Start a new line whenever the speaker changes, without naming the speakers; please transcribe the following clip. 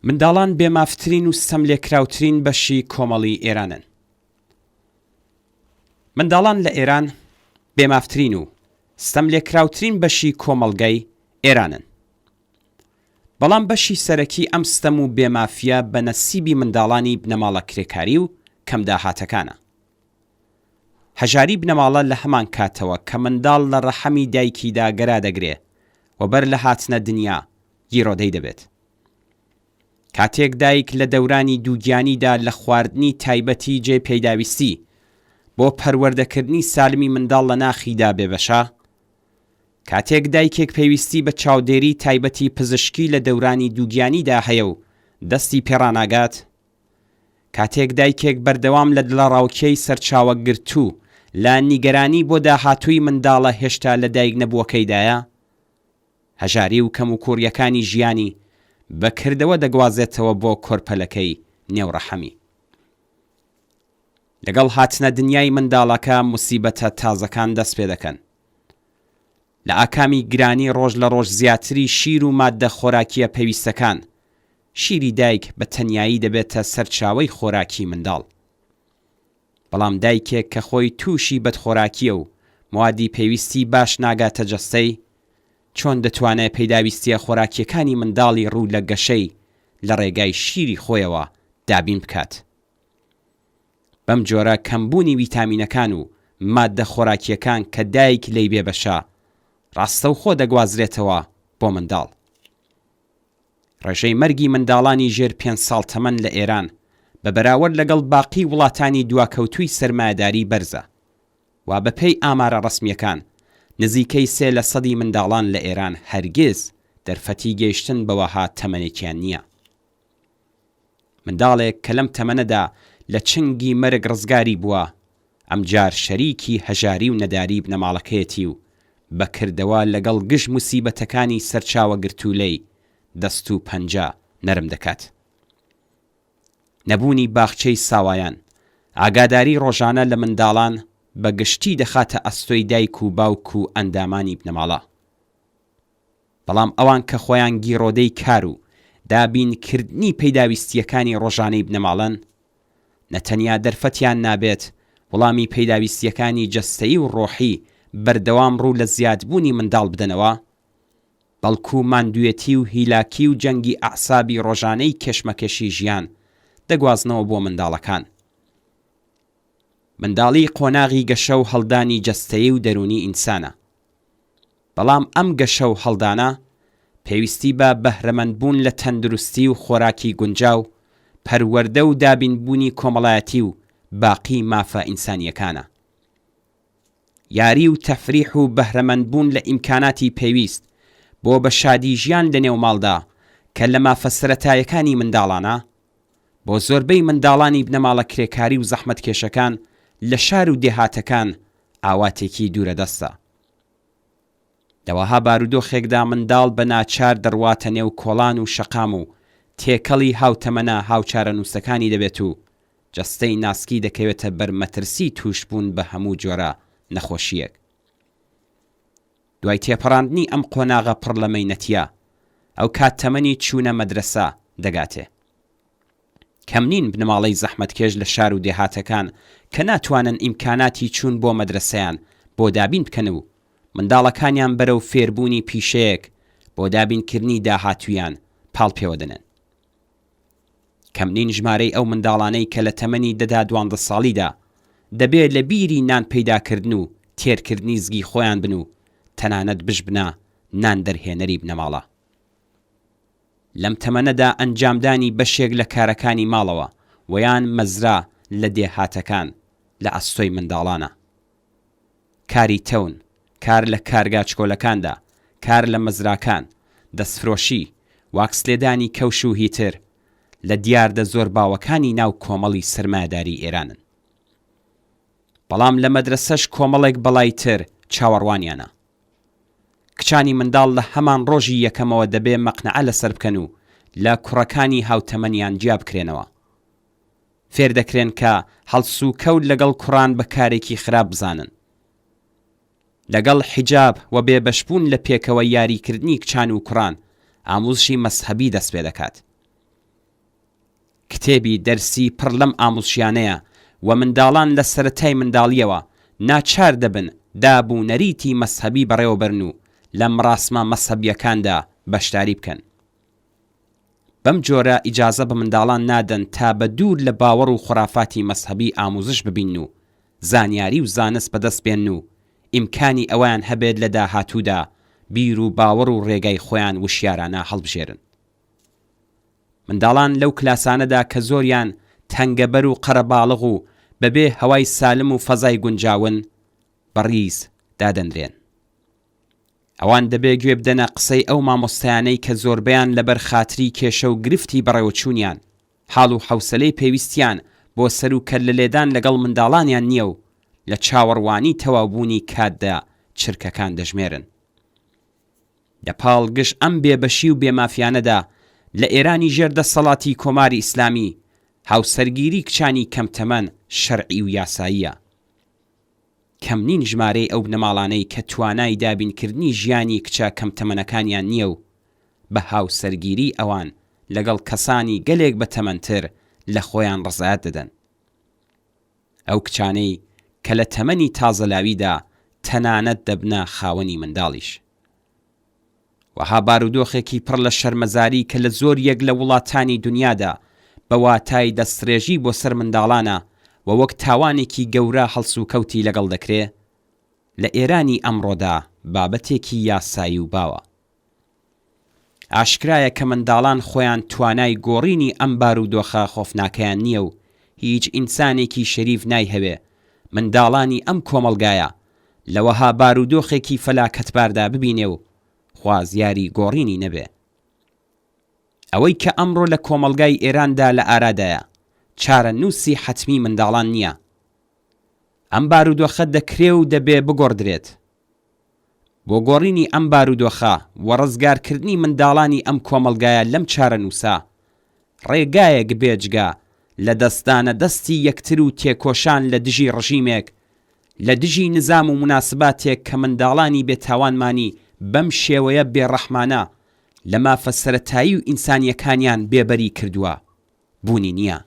منداڵان بێمافترین و ستەملێکراوترین بەشی کۆمەڵی ئێرانن. منداڵان لە ئێران بێمافترین و ستەملێکراوترین بەشی کۆمەڵگەی ئێرانن. بەڵام بەشی سەرەکی ئەم ستەم و بێمافییە بە نەسیبی منداڵانی بنەماڵە کرێکاری و کەمداهاتەکانە. هەژاری بنەماڵە لە هەمان کاتەوە کە منداڵ لە ڕەحەمی دایکیدا گەرا دەگرێ و بەر لە هاتنە دنیا گیرۆدەی دەبێت. کاتێک دایک لە دەورانی دووگیانیدا لە خواردنی تایبەتی جێ پێداویستی بۆ پەروەردەکردنی سالمی منداڵ لە ناخیدا بێبەشە، کاتێک دایکێک پێویستی بە چاودێری تایبەتی پزیشکی لە دەورانی دووگیانیدا هەیە و دەستی پێڕاناگات، کاتێک دایکێک بەردەوام لە دڵەڕاوکێی سەرچاوەگرتوو لە نیگەرانی بۆ داهاتووی منداڵە هێشتا لەدایکنەبووەکەیدایە، هەژاری و کەموکوڕییەکانی ژیانی بە کردەوە دەگوازێتەوە بۆ کۆرپەلەکەی نێو ڕەحەمی. لەگەڵ هاتنە دنیای منداڵەکە موسیبەتە تازەکان دەست پێدەکەن. لە ئاکامی گرانی ڕۆژ لە ڕۆژ زیاتری شیر و ماددە خۆراکییە پێویستەکان، شیری دایک بە تەنیایی دەبێتە سەرچاوەی خۆراکی منداڵ. بەڵام دایکێک کە خۆی تووشی بەدخۆراکییە و موادی پێویستی باش ناگاتە جەستەی، چۆن دەتوانێ پێداویستییە خۆراکییەکانی منداڵی ڕوو لە گەشەی لە ڕێگای شیری خۆیەوە دابین بکات؟ بەم جۆرە کەمبوونی ویتامینەکان و ماددە خۆراکییەکان کە دایک لێی بێبەشە، ڕاستەوخۆ دەگوازرێتەوە بۆ منداڵ. ڕێژەی مەرگی منداڵانی ژێر پێنج ساڵ تەمەن لە ئێران بە بەراوەرد لەگەڵ باقی وڵاتانی دواکەوتووی سەرمایەداری بەرزە و بەپێی ئامارە ڕەسمییەکان نزیکەی سێ لە سەدی منداڵان لە ئێران هەرگیز دەرفەتی گەیشتن بە وەها تەمەنێکیان نییە. منداڵێک کە لەم تەمەنەدا لە چنگی مەرگ ڕزگاری بووە، ئەمجار شەریکی هەژاری و نەداری بنەماڵەکەیەتی و بە کردەوە لەگەڵ گشت موسیبەتەکانی سەرچاوەگرتوو لێی، دەست و پەنجە نەرم دەکات. نەبوونی باخچەی ساوایان، ئاگاداری ڕۆژانە لە منداڵان بە گشتی دەخاتە ئەستۆی دایک و باوک و ئەندامانی بنەماڵە. بەڵام ئەوان کە خۆیان گیڕۆدەی کار و دابین کردنی پیداویستییەکانی ڕۆژانەی بنەماڵەن، نە تەنیا دەرفەتیان نابێت وڵامی پیداویستییەکانی جەستەیی و ڕۆحی بەردەوام ڕوو لە زیادبوونی منداڵ بدەنەوە، بەڵکوو ماندووێتی و هیلاکی و جەنگی ئەعسابی ڕۆژانەی کێشمەکێشی ژیان دەگوازنەوە بۆ منداڵەکان. منداڵی قۆناغی گەشە و هەڵدانی جەستەیی و دەروونی ئینسانە. بەڵام ئەم گەشە و هەڵدانە پێویستی بە بەهرەمەندبوون لە تەندروستی و خۆراکی گونجاو، پەروەردە و دابینبوونی کۆمەڵایەتی و باقی مافە ئینسانییەکانە. یاری و تەفریح و بەهرەمەندبوون لە ئیمکاناتی پێویست بۆ بە شادی ژیان لە نێو ماڵدا کە لە مافە سەرەتایەکانی منداڵانە، بۆ زۆربەی منداڵانی بنەماڵە کرێکاری و زەحمەتکێشەکان لە شار و دێهاتەکان ئاواتێکی دوورەدەستە. لە وەها بارودۆخێکدا منداڵ بە ناچار دەڕواتە نێو کۆڵان و شەقام و تێکەڵی هاوتەمەنە هاوچارەنووسەکانی دەبێت و جەستەی ناسکی دەکەوێتە بەر مەترسی تووشبوون بە هەموو جۆرە نەخۆشییەک. دوای تێپەڕاندنی ئەم قۆناغە پڕ لە مەینەتییە، ئەوکات تەمەنی چوونە مەدرەسە دەگاتێ. کەم نین بنەماڵەی زەحمەتکێش لە شار و دێهاتەکان کە ناتوانن ئیمکاناتی چوون بۆ مەدرەسەیان بۆ دابین بکەن و منداڵەکانیان بەرەو فێربوونی پیشەیەک بۆ دابینکردنی داهاتوویان پاڵ پێوە دەنێن. کەم نین ژمارەی ئەو منداڵانەی کە لە تەمەنی دە تا دوانزە ساڵیدا دەبێ لە بیری نان پەیداکردن و تێرکردنی زگی خۆیان بن و تەنانەت بشبنە نان دەرهێنەری بنەماڵە. لەم تەمەنەدا ئەنجامدانی بەشێک لە کارەکانی ماڵەوە وەیان مەزرا لە دێهاتەکان لە ئەستۆی منداڵانە. کاری تەون، کار لە کارگا چکۆلەکاندا، کار لە مەزراکان، دەستفرۆشی، واکسلێدانی کەوش و هیتر لە دیاردە زۆر باوەکانی ناو کۆمەڵی سەرمایەداری ئێرانن. بەڵام لە مەدرەسەش کۆمەڵێک بەڵای تر چاوەڕوانیانە. کچانی منداڵ لە هەمان ڕۆژی یەکەمەوە دەبێ مەقنەعە لەسەر بکەن و لە کوڕەکانی هاوتەمەنیان جیا بکرێنەوە. فێر دەکرێن کە هەڵسوکەوت لەگەڵ کوڕان بە کارێکی خراپ بزانن. لەگەڵ حیجاب و بێبەشبوون لە پێکەوە یاریکردنی کچان و کوڕان، ئاموزشی مەزهەبی دەست پێ دەکات. کتێبی دەرسی پڕ لەم ئاموزشیانەیە و منداڵان لە سەرەتای منداڵییەوە ناچار دەبن داب و نەریتی مەزهەبی بەڕێوەبەرن و لە مڕاسمە مەزهەبییەکاندا بەشداری بکەن. بەم جۆرە ئیجازە بە منداڵان نادەن تا بە دوور لە باوەڕ و خورافاتی مەزهەبی ئاموزش ببین و زانیاری و زانست بەدەست بێنن و ئیمکانی ئەوەیان هەبێت لە داهاتوودا بیر و باوەڕ و ڕێگای خۆیان وشیارانە هەڵبژێرن. منداڵان لەو کلاسانەدا کە زۆریان تەنگەبەر و قەرەباڵغ و بەبێ هەوای سالم و فەزای گونجاون، بە ڕیز دادەنرێن. ئەوان دەبێ گوێ بدەنە قسەی ئەو مامۆستایانەی کە زۆربەیان لەبەر خاتری کێشە و گرفتی بەڕێوەچوونیان، حاڵ و حەوسەلەی پێویستیان بۆ سەر و کەللە لێدان لەگەڵ منداڵانیان نییە و لە چاوەڕوانی تەواوبوونی کاتدا چرکەکان دەژمێرن. لە پاڵ گشت ئەم بێبەشی و بێمافیانەدا، لە ئێرانی ژێر دەسەڵاتی کۆماری ئیسلامی، هاوسەرگیری کچانی کەم تەمەن شەرعی و یاساییە. کەم نین ژمارەی ئەو بنەماڵانەی کە توانای دابینکردنی ژیانی کچە کەم تەمەنەکانیان نییە و بە هاوسەرگیریی ئەوان لەگەڵ کەسانی گەلێک بە تەمەنتر لە خۆیان ڕەزایەت دەدەن. ئەو کچانەی کە لە تەمەنی تازەلاویدا تەنانەت دەبنە خاوەنی منداڵیش. وەها بارودۆخێکی پڕ لە شەرمەزاری کە لە زۆر یەک لە وڵاتانی دونیادا بە واتای دەستڕێژی بۆ سەر منداڵانە و وەک تاوانێکی گەورە هەڵسوکەوتی لەگەڵ دەکرێ، لە ئێرانی ئەمڕۆدا بابەتێکی یاسایی و باوە. ئاشکرایە کە منداڵان خۆیان توانای گۆڕینی ئەم بارودۆخە خۆفناکەیان نییە و هیچ ئینسانێکی شەریف نایهەوێ منداڵانی ئەم کۆمەڵگایە لە وەها بارودۆخێکی فەلاکەتباردا ببینێ و خوازیاری گۆڕینی نەبێ. ئەوەی کە ئەمڕۆ لە کۆمەڵگای ئێراندا لە ئارادایە، چارەنووسی حەتمی منداڵان نییە. ئەم بارودۆخە دەکرێ و دەبێ بگۆڕدرێت. بۆ گۆڕینی ئەم بارودۆخە و ڕزگارکردنی منداڵانی ئەم کۆمەڵگایە لەم چارەنووسە، ڕێگایەک بێجگە لە دەستدانە دەستی یەکتر و تێکۆشان لە دژی ڕژیمێک، لە دژی نزام و موناسباتێک کە منداڵانی بێ تاوانمانی بەم شێوەیە بێ ڕەحمانە لە مافە سەرەتایی و ئینسانییەکانیان بێبەری کردووە، بوونی نییە.